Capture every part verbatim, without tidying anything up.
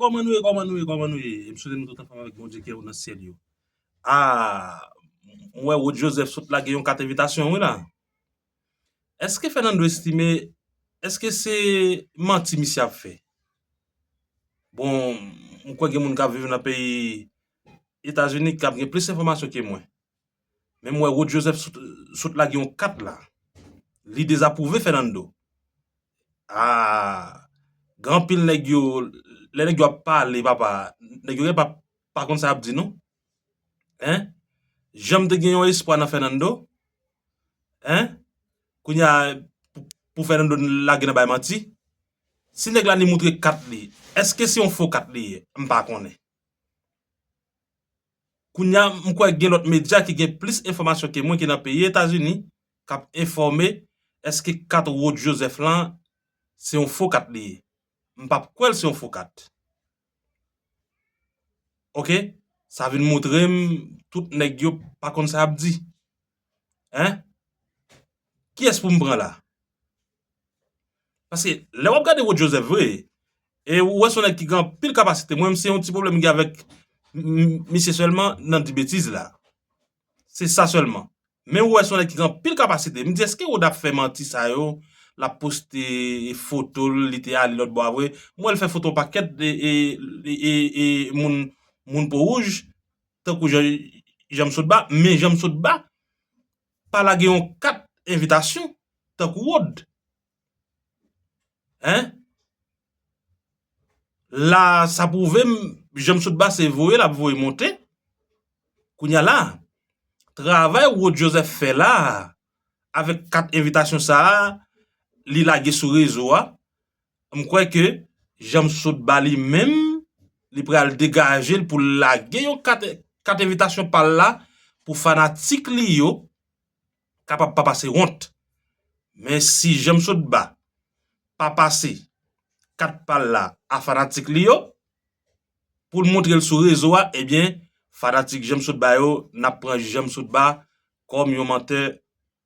Kòman nou ye, kòman nou ye, kòman nou ye? M swete nou tout anfòm avèk Bondye ki nan syèl yo. Ah, m wè Rod Joseph sot lage yon kat envitasyon, wi la. Èske Fernando Estime, èske se manti misye ap fè? Bon, m kwè gen moun k ap viv nan peyi Etazini k ap gen plis enfòmasyon ke mwen. Men m wè Rod Joseph sot, sot lage yon kat la. Li dezapwouve Fernando. Ah, gen anpil nèg yo, lè nèg yo ap pale, papa, nèg yo pa, pa konn sa y ap di, non. Hein? Jan m te gen yon espwa nan Fernando. Hein? Kounye a, pou, pou Fernando lage nan bay manti. Si nèg la ni moutre kat li, èske se yon fo kat li ye? M pa konnen. Kounye a, m kwè gen lòt medya ki gen plis enfòmasyon ke mwen ki nan peyi Etazini, k ap enfòme èske kat Rod Joseph lan se yon fo kat li ye. M p ap kwè l se yon fo kat. Oke? Sa vin montre m tout nèg yo pa konn sa y ap di. Hein? Kiyès pou m pran la? Paske lè w ap gade Rod Joseph vre, e ou wè se yon nèg ki gen anpil kapasite. Mwen menm se yon ti pwoblèm m gen avèk m, misye sèlman nan di betiz la. Se sa sèlman. Men ou wè se yon nèg ki gen anpil kapasite. M di èske Rod ap fè manti sa yo, l ap poste foto l, li te ale lòt bò a vre. M wè l fè foto pakèt e, e, e, e, e moun, moun po wouj, tankou Jan, Janm Sotba, men Janm Sotba pa lage yon kat envitasyon tankou Rod. Hein? La, sa pwouve m, Janm Sotba se voye l ap voye monte. Kounye a la, travay Rod Joseph fè la, avèk kat envitasyon sa a, li lage sou rezo a, m kwè ke Janm Sotba li menm, li pral degaje l pou l lage yon kat, kat envitasyon pa l la pou fanatik li yo kapab pa pase wont. Men si Janm Sotba pa pase kat pa l la a fanatik li yo, pou l montre l sou rezo a, ebyen, fanatik Janm Sotba yo, n ap pran Janm Sotba kòm yon mantè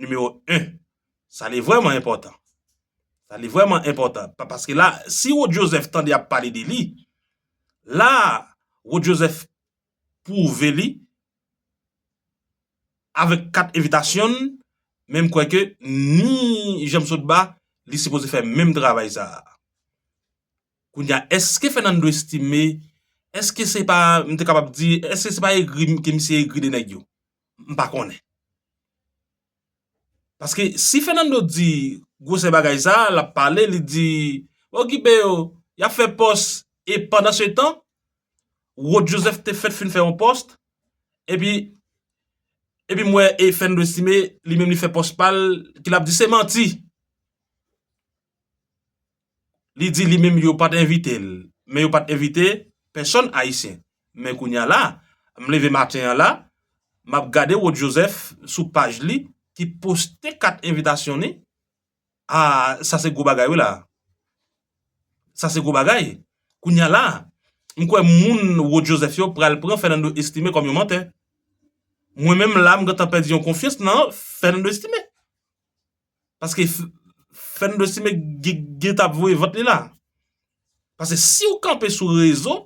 nimewo en. Sa li vrèman enpòtan. Sa li vrèman enpòtan. Pa, paske la, si Rod Joseph tande y ap pale de li, la, Rod Joseph pwouve li avèk kat envitasyon l, men m kwè ke ni Janm Sotba, li sipoze fè menm travay sa a. Kounye a, èske Fernando Estime, èske se pa, m te kapab di, èske se pa egri ke misye egri de nèg yo? M pa konnen. Paske si Fernando di gwosè bagay sa, l ap pale, li di, okipe yo, y ap fè pòs, e pandan se tan, Rod Joseph te fèk fin fè yon pòs, epi, epi m wè e Fernando Estime, li menm li fè pòs pa l, ki l ap di se manti. Li di li menm yo pa t envite l, men yo pa t envite pèsonn ayisyen. Men kounye a la, m leve maten an la, m ap gade Rod Joseph sou paj li ki poste kat envitasyon li. Ah, sa se gwo bagay wi la. Sa se gwo bagay. Kounye a la, m kwè moun Rod Joseph yo pral pran Fernando Estime kòm yon mantè. Mwen menm la, m gentan pèdi yon konfyans nan Fernando Estime. Paske F-, Fernando Estime gen, gen t ap voye vant li la. Paske si w kanpe sou rezo,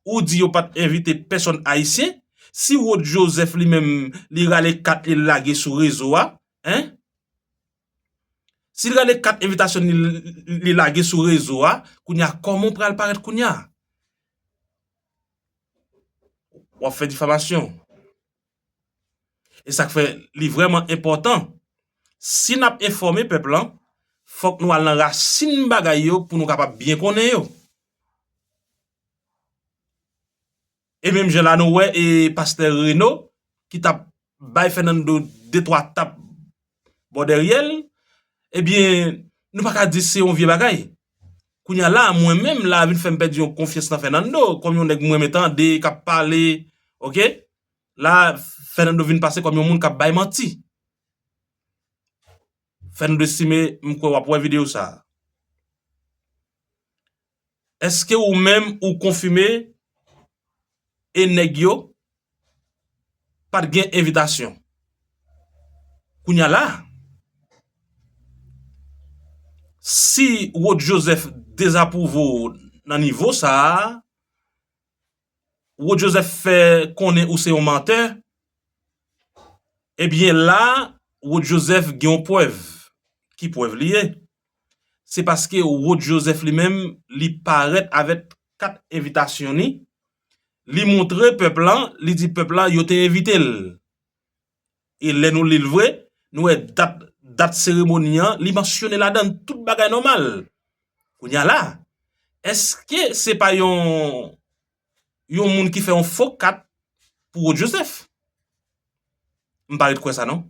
ou di yo pa t envite pèsonn ayisyen, si Rod Joseph li menm, li rale kat li lage sou rezo a, hein? Si l rale kat envitasyon li, li lage sou rezo a, kounye a, kòman w pral parèt kounye a? W ap fè difamasyon. E sa k fè li vrèman enpòtan. Si n ap enfòme pèp lan, fòk nou al nan rasin bagay yo pou nou kapab byen konnen yo. E menm jan la nou wè e pastè Reno ki t ap bay Fernando de twa tap bò dèryè l, ebyen, nou pa ka di se yon vye bagay. Kounye a la, mwen menm la vin fè m pèdi yon konfyans nan Fernando, kòm yon nèg mwen renmen tande, k ap pale, oke? La, Fernando vin pase kòm yon moun k ap bay manti. Fernando Estime, m kwè w ap wè videyo sa a. Èske ou menm ou konfime e nèg yo pa t gen envitasyon? Kounye a la, si Rod Joseph dezapwouve w nan nivo sa a, Rod Joseph fè konnen ou se yon mantè, ebyen la, Rod Joseph gen yon prèv. Ki prèv li ye? Se paske Rod Joseph li menm, li parèt avèk kat envitasyon li. Li montre pèp lan, li di pèp lan yo te envite l. E lè nou li l vre, nou wè dat, dat seremoni an, li mansyone ladan tout bagay nòmal. Kounye a la, èske se pa yon, yon moun ki fè yon fo kat pou Rod Joseph? M pa ret kwè sa non.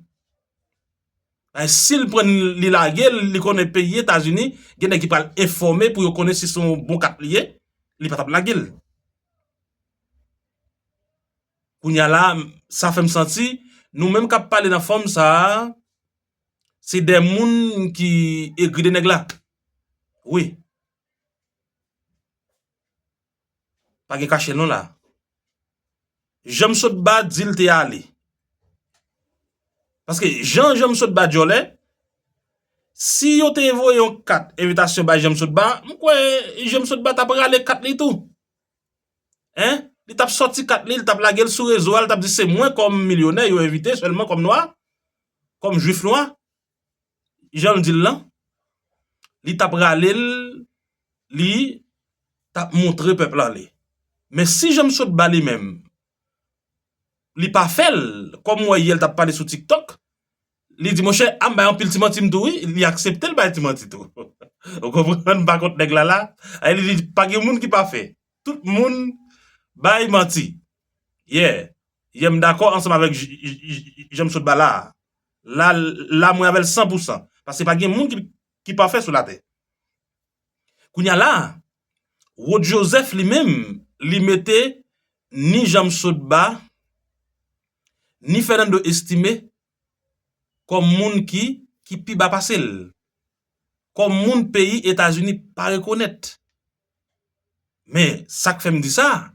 Paske si l pran li lage l, li konnen peyi Etazini, gen nèg ki pral enfòme pou yo konnen si se yon bon kat li ye, li pa t ap lage l. Kounye a la, sa fè m santi, nou menm k ap pale nan fòm sa a, se de moun ki egri de nèg la. Wi. Pa gen kache l non la. Jan m sot ba di l te ale. Paske jan, jan m sot ba djòlè, si yo te voye yon kat envitasyon bay jan m sot ba, m kwè jan m sot ba t ap rale kat li tou. Hein? Li t ap sòti kat li, li t ap lage l sou rezo a, li t ap di se mwen kòm milyonè yo envite sèlman kòm nwa, kòm jwif nwa. Jan l di l lan, li t ap rale l, li t ap montre pèp lan li. Men si jan m sot ba li menm, li pa fè l, kòm m wè yè l t ap pale sou TikTok, li di monchè, a m bay anpil ti manti m tou wi, li aksepte l bay ti manti tou. Ou konprann pa kont nèg la la? Ay li di pa gen moun ki pafè. Tout moun bay manti. Yeah. Yè m dakò ansanm avèk j-, j-, j-, jan m sot ba la a. La, la mwen avè l san pou san. Paske pa gen moun ki, ki pafè sou latè. Kounye a la, Rod Joseph li menm, li mete ni jan m sot ba, ni Fernando Estimé kòm moun ki, ki pi ba pase l. Kòm moun peyi Etazini pa rekonèt. Men sa k fè m di sa,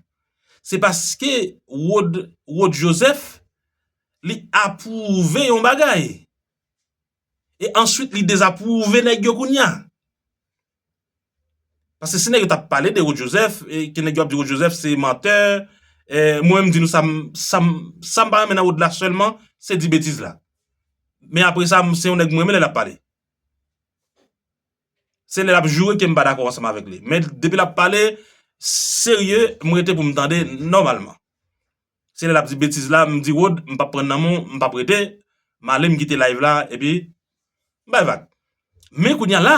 se paske Rod, Rod Joseph, li apwouve yon bagay. E answit, li dezapwouve nèg yo kounye a. Paske si nèg yo t ap pale de Rod Joseph, e ke nèg yo ap di Rod Joseph se mantè, e, mwen menm di nou sa m, sa m, sa m pa renmen nan Rod la sèlman, se di betiz la. Men apre sa, m, se yon nèg mwen renmen lè l ap pale. Se lè l ap joure ke m pa dakò ansanm avèk li. Men depi l ap pale serye, m rete pou m tande nòmalman. Se lè l ap di betiz la, m di Rod, m p ap pran nan men w, m p ap rete, m ale, m kite live la, epi m bay vag. Men kounye a la,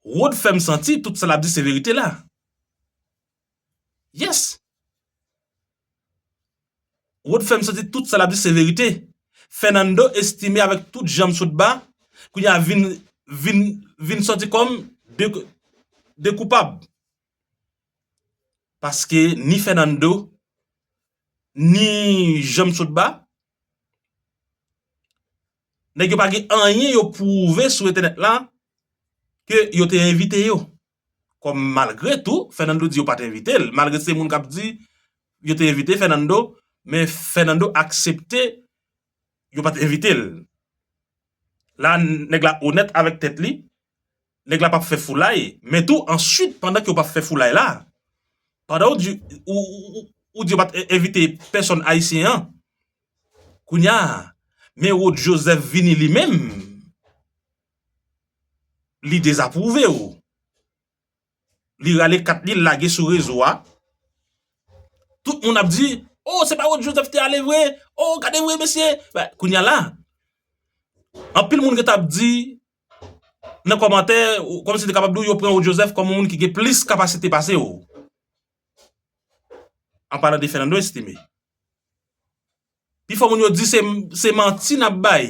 Rod fè m santi tout sa l ap di se verite la. Yes. Rod fè m santi tout sa l ap di se verite. Fernando Estimé avèk tout jan m sot ba, kounye a vin, vin, vin sòti kòm de, de koupab. Paske ni Fernando, ni jan m sot ba, nèg yo pa gen anyen yo pwouve sou entènèt la ke yo te envite yo. Kòm malgre tou, Fernando di yo pa t envite l. Malgre se moun k ap di yo te envite Fernando, men Fernando aksepte yo pa t envite l. La, nèg la onèt avèk tèt li. Nèg la p ap fè foulay. Men tou, answit, pandan ke yo p ap fè foulay la, pandan ou di, ou, ou, ou, ou di yo pa t envite pèsòn ayisyen an, kounye a, men Rod Joseph vini li menm, li dezapwouve w. Li rale kat li, l lage sou rezo a. Tout moun ap di, oh, se pa Rod Joseph te ale vre. Oh, gade vre, mesye. Kounye a la, anpil moun gentan ap di nan kòmantè, kòmsi te kapab di w yo pran Rod Joseph kòm yon moun ki gen plis kapasite pase w. An palan de Fernando Estimé. Pifò moun yo di se, se manti n ap bay.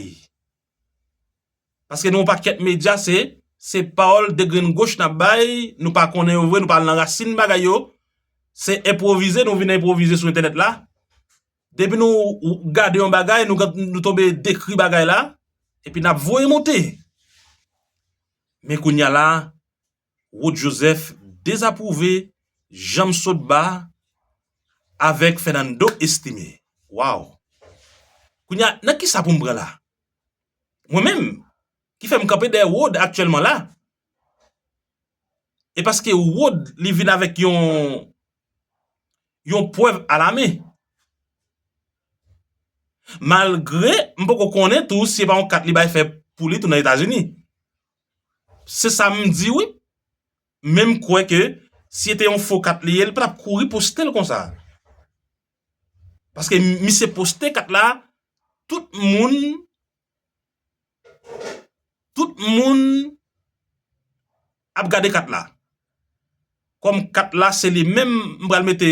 Paske nou yon pakèt medya, se, se pawòl de grenn goch n ap bay, nou pa konnen yo vre, nou pa al nan rasin bagay yo. Se enpwovize, nou vin enpwovize sou entènèt la. Depi nou gade yon bagay, nou, nou tonbe dekri bagay la, epi n ap voye monte. Men kounye a la, Rod Joseph dezapwouve jan m sot ba avèk Fernando Estimé. Waw! Kounye a, nan kisa pou m pran la? Mwen menm, ki fè m kanpe dèyè Rod aktyèlman la. E paske Rod, li vin avèk yon, yon prèv alamen. Malgre m poko konnen tou si se pa yon kat li bay fè pou li tou nan Etazini. Se sa m di wi. Men m kwè ke si se te yon fo kat li ye, li pa t ap kouri poste l konsa. Paske misye poste kat la, tout moun, tout moun ap gade kat la. Kòm kat la se li menm m pral mete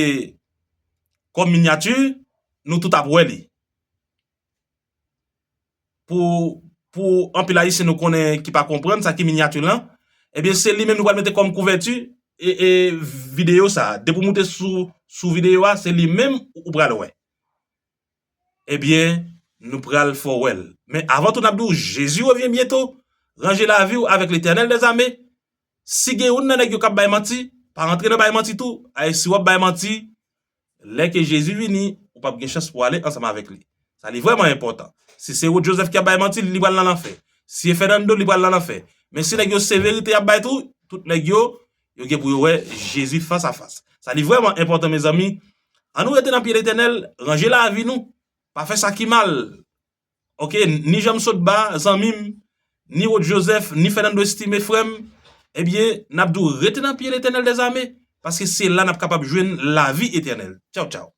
kòm minyati, nou tout ap wè li. Pou, pou anpil Ayisyen nou konnen ki pa konprann sa ki minyati lan, ebyen se li menm nou pral mete kòm kouvèti e, e videyo sa. Depi w moute sou, sou videyo a, se li menm ou pral wè. Ebyen, nou pral fè w wè l. Men avan tou n ap di w Jezi revyen byento. Ranje lavi w avèk Letènèl dèzame. Si gen youn nan nèg yo k ap bay manti, pa rantre nan bay manti tou. Ay, si w ap bay manti, lè ke Jezi vini, ou p ap gen chans pou w ale ansanm avèk li. Sa li vrèman enpòtan. Si se Rod Joseph ki ap bay manti, li pral nan lanfè. Si se Fernando, li pral nan lanfè. Men si nèg yo se verite y ap bay tou, tout nèg yo, yo gen pou yo wè Jezi fas a fas. Sa li vrèman enpòtan, mezanmi. Ann nou rete nan pye Letènèl, ranje lavi nou, pa fè sa ki mal. Oke, ni Janm Sotba, zanmi m, ni Rod Joseph, ni Fernando Estime, frè m, ebyen, n ap di w rete nan pye Letènèl dèzame, paske se la n ap kapab jwenn lavi etènèl. Tchaw, tchaw.